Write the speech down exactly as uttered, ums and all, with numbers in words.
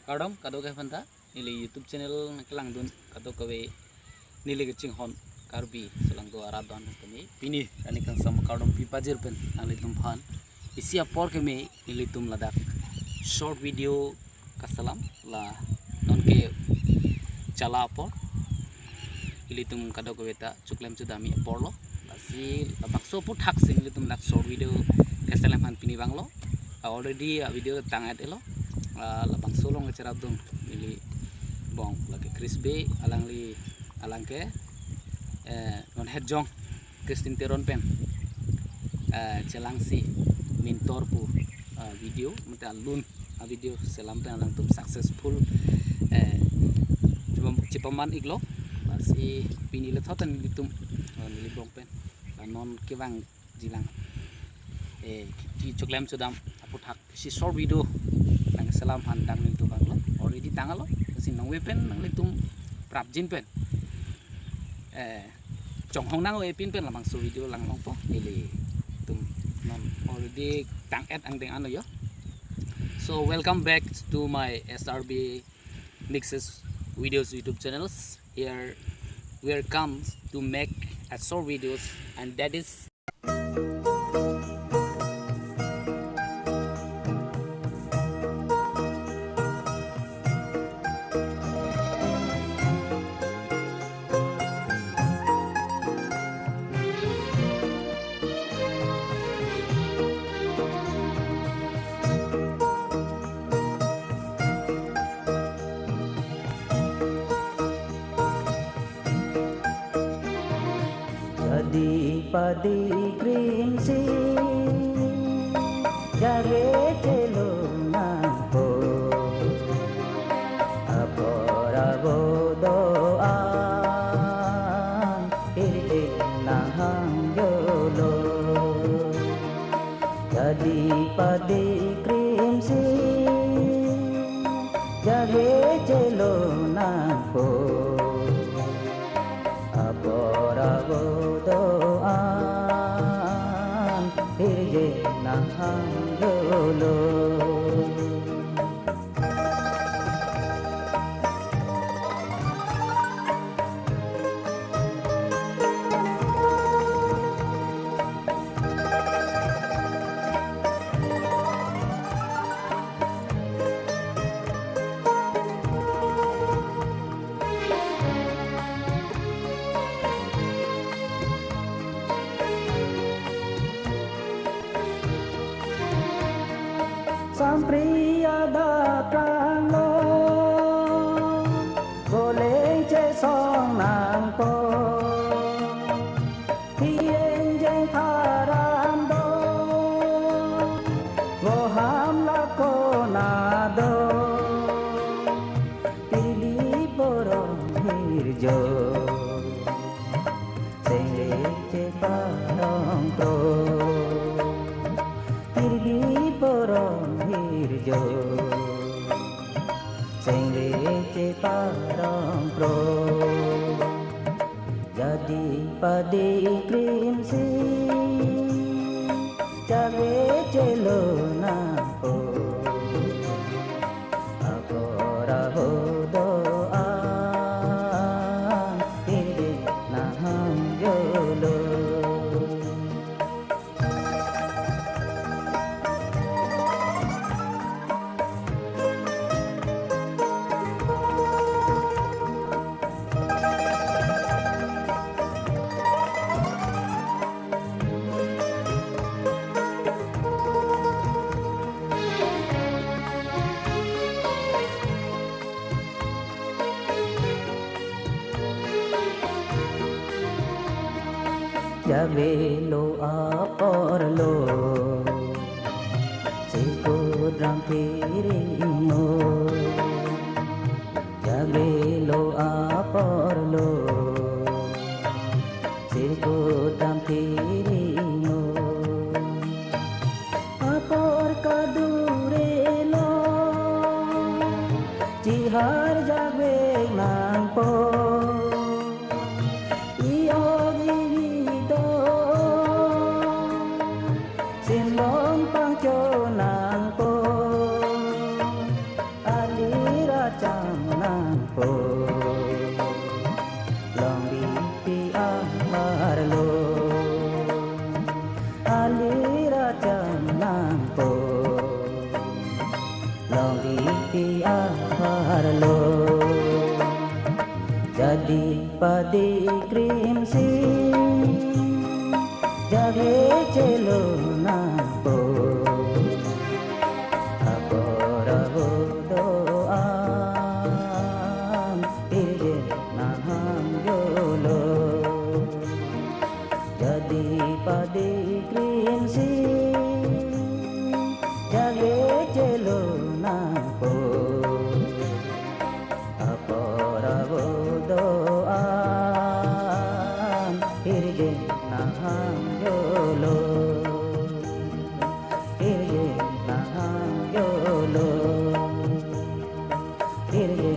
Kardom kadokave aphanta, neli YouTube channel nangkelangdun kadokave neli kachinghon Karbi selangdo arat do-an tame pini ani kangsam kardom pipajir pen nanglitum aphan isi apor keme nelitum ladak short video kaselam la nonke chala apor ilitum kadokave ta choklem chodam-i aporlo. Lasi labangso aphuthak si nelitum dak short video keselam aphan pini vanglo. Ah, already a video tang-et-elo. Ah, labangso along cherapdun neli bong lake Chris Bey, alangli, alangke, eh, non Hetjong Christine Teron pen, eh, chelangsi Mintor pu, eh, video mate alun a video selam pen alangtum successful, eh, chipam-, chipaman-iklo. Lasi pini le thot nelitum, eh, neli bong pen, eh, non kevangjilang, eh, kechoklem chodam aphuthak isi short video nangselam aphan dak nelitum vanglo. Already tanglo. Lasi nangve pen nanglitum prapjin pen, eh, chonghong nangve pin pen labangso video langlongpo. Nelitum non already tang-et angdeng anlo yo. So welcome back to my S R B Mixes Videos YouTube channels. Here we are come to make a short videos, and that is Jadi padi krimsi jage chelong nangpo, apor ago do-an hirje nang hangjolo. Jadi padi krimsi jage chelong nangpo, apor ago do-an hirje nang hangjolo. Sampri adat ranglo, goleng chesong nangpo. Hieng jeng tharam do, voham lakona do, pili porong hirjo, sengre cheparong pro, pili porong hirjo, sengre cheparong pro. Jadi padi krimsi jage chelong nangpo, apor ago do-an hirje nang hangjolo. Javelo aporlo, sikut ram piring mo. Javelo aporlo, sikut ram piring mo. Apor kadurelo, chihar jagvek nangpo. I-ok ivi do, sinlong pangcho nangpo. Ali Tongdi pi apharlo, jadi padi krimsi, jagle chelo nangpo. Apor avo do-an, hirje nahang jolo. Jadi padi krimsi, jagle chelo nangpo. Apor avo do-an, hirje nahang jolo. Hirje nahang jolo. Hirje